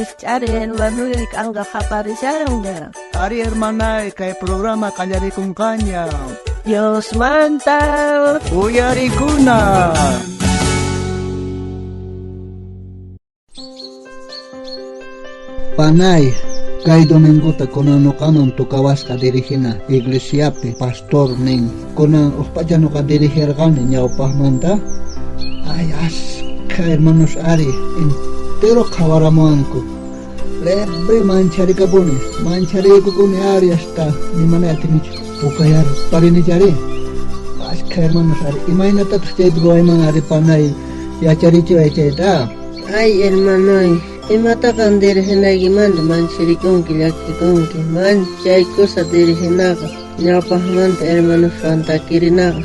Rijch'ari hermanoy, k'anqa qaparishanña. Ari hermanay, kay programa qallarikunqaña. Diosmanta Uyarikuna. Panay, kay domingota kunan noqaman tocawasqa dirigina iglesiapi pastor nin. Kunan uj pacha noqa dirigirqani ñawpaqmanta. Ay, askha hermanos ari, entero qhawaramuwanku. Lebre mancharikapuni, mancharikukuni ari hasta ni mana atinichu. Pukayar parinichari. Askha hermanos ari, imaynatataq chaypi ruwayman ari panay yacharichiway chayta. Ay, hermanoy, imataqa diriginaykimanta mancharikunki, llakikunki, manchay kusa diriginaqa, ñawpaqmanta hermanoswan takirinaqa,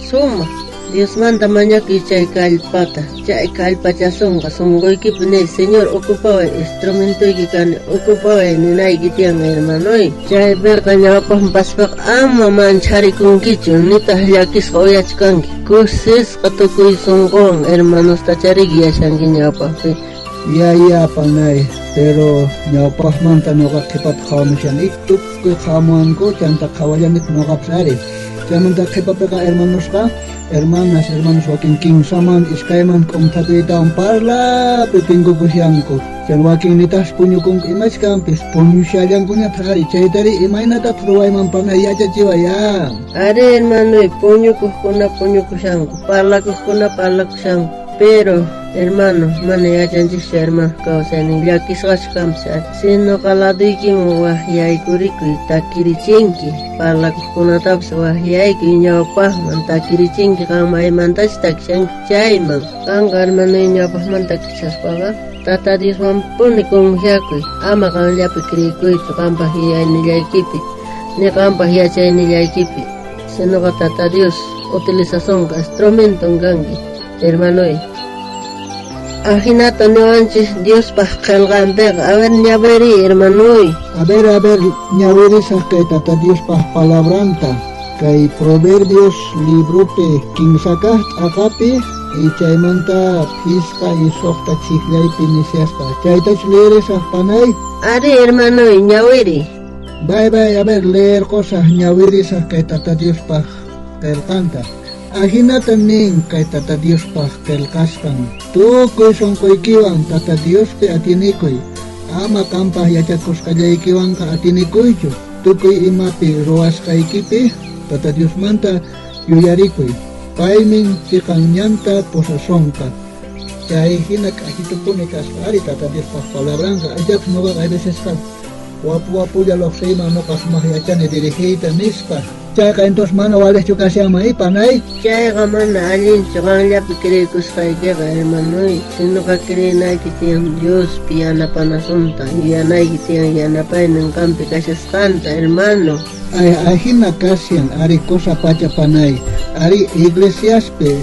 sumaq. Diosmanta mañakuy chay kallpata, chay kallpachasonqa sonqoykipi niy, Señor, ocupaway, instrumentoyki kani, ocupaway ninayki tiyan, hermanoy. Chaypiqa ñawpaqman paspaqa ama mancharikunkichu, nitaq llakisqa uyachu kanki. Kusisqa tukuy sonqowan hermanosta chariki yashanki ñawpaqpi. Ya, ya, panay, pero ñawpaqmanta noqa qhipata qhawamushani, tukuy qhawamuwanku, chanta qhawallanitaq noqapis ari. Chaymanta qhipapiqa hermanosqa, hermanas, hermanos wakin kinsaman, iskayman k'umthapiytawan parlapi tinkukushanku. Chay wakin nitaqsi puñukunku, imachus kanpis, puñushallankuñataq ari. Chaytari imaynatataq ruwayman panay yachachiway, ya. Ari, hermanoy, puñukuqkuna puñukushanku, parlakuqkuna parlakushanku, pero hermano, mana yachanchischu hermano kawsaynin llakisqachu kanpis ari. Sinoqa laduykiman wajyaykurikuy, takirichinki, parlakuqkunatapis wajyaykuy ñawpaqman takirichinki, qan maymantachus takishanki chayman. Qanqa hermanoy ñawpaqman takishaspaqa Tata Dioswanpuni confiakuy, ama qanllapi creekuychu, qanpaj yuyaynillaykipi, ni qanpaj yachaynillaykipi, sinoqa Tata Dios utilizasonqa, instrumenton kanki, hermanoy. Ajinata niwanchis Diospaj qhelqanpiqa. A ver, ñawiri, hermanoy. A ver, a ver, ñawirisaj kay Tata Diospaj palabranta. Kay Proverbios libropi kinsakaj t'aqapi y chaymanta phisqa y suqta chijllaypi nishasqa. Chaytachu leerisaj, panay? Ari, hermanoy, ñawiri. Bay, bay, a ver, leerqosaj, ñawirisaj kay Tata Diospaj qhelqanta. Ajinata nin kay Tata Diospaj qhelqasqan. Tukuy sonqoykiwan Tata Diospi atinikuy. Ama qanpaj yachakusqallaykiwanqa atinikuychu. Tukuy imapi ruwasqaykipi Tata Diosmanta yuyarikuy. Paymin chiqan ñanta pusasonqa. Chay hina k'ajitupuni kasqa ari Tata Diospaj palabranqa. Ayllapis noqaqa hay vecesqa wapu wapulla luqsiyman noqa sumaq yachani dirigiyta nispa. Chayqa entonces mana walejchu kashanman, panay? Chayqa mana allinchu qanllapi creekusqaykiqa, hermanoy. Sinoqa creenayki tiyan Diospi yanapanasunta, yuyanayki tiyan yanapaynin qanpi kashasqanta, hermano. Ay, ajina kashan, ari cosa pacha panay. Ari iglesiaspi,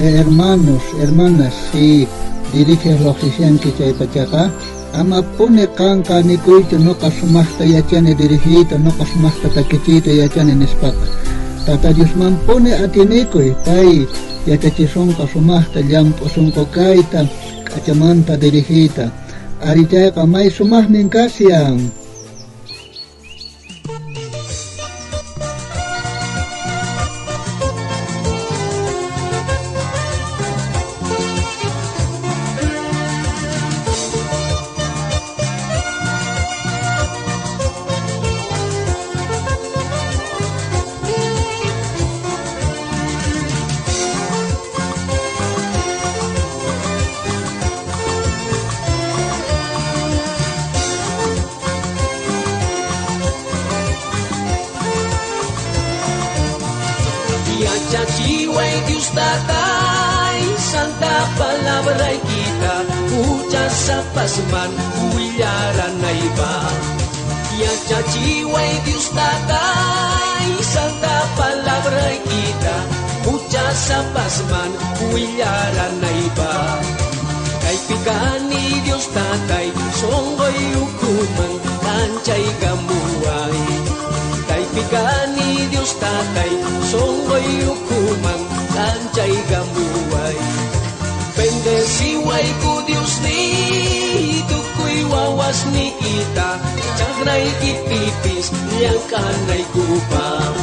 hermanos, hermanas, si diriges luqsishanki chay pachaqa, ama puni qanqa nikuychu noqa sumaqta yachani dirigiyta, noqa sumaqta takichiyta yachani nispaqa. Tata Diosman puni atinikuy, pay yachachisonqa sumaqta llamp'u sonqo kayta, k'achamanta dirigiyta. Ari chayqa may sumaqmin kashan. Yachachiway Dios tatay, santa palabraykita, huchasapasman willaranaypa. Yachachiway Dios tatay, santa palabraykita, huchasapasman willaranaypa. Kaypi kani Dios tatay, sonqoy ukuman kanchaykamuway. Kaypi kani Dios tatay, sonqoy ukuman kanchaykamuway. Bendeciwayku Dios ni tukuy wawa. Sutiykita chajraykipipis llank'anaykupaj.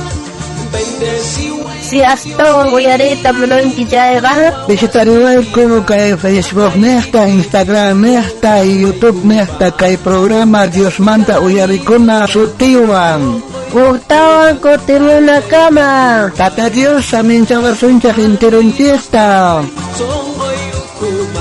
Bendeciway. Si astawan uyariyta munanki chayqa, Visitariwayku kay Facebook nejta, Instagram nejta y YouTube nejta kay programa Diosmanta uyarikuna sutiwan. Ujtawan kutimunakama. Tata Dios saminchawasunchej intirunchejta. Sonqoy ukhuman.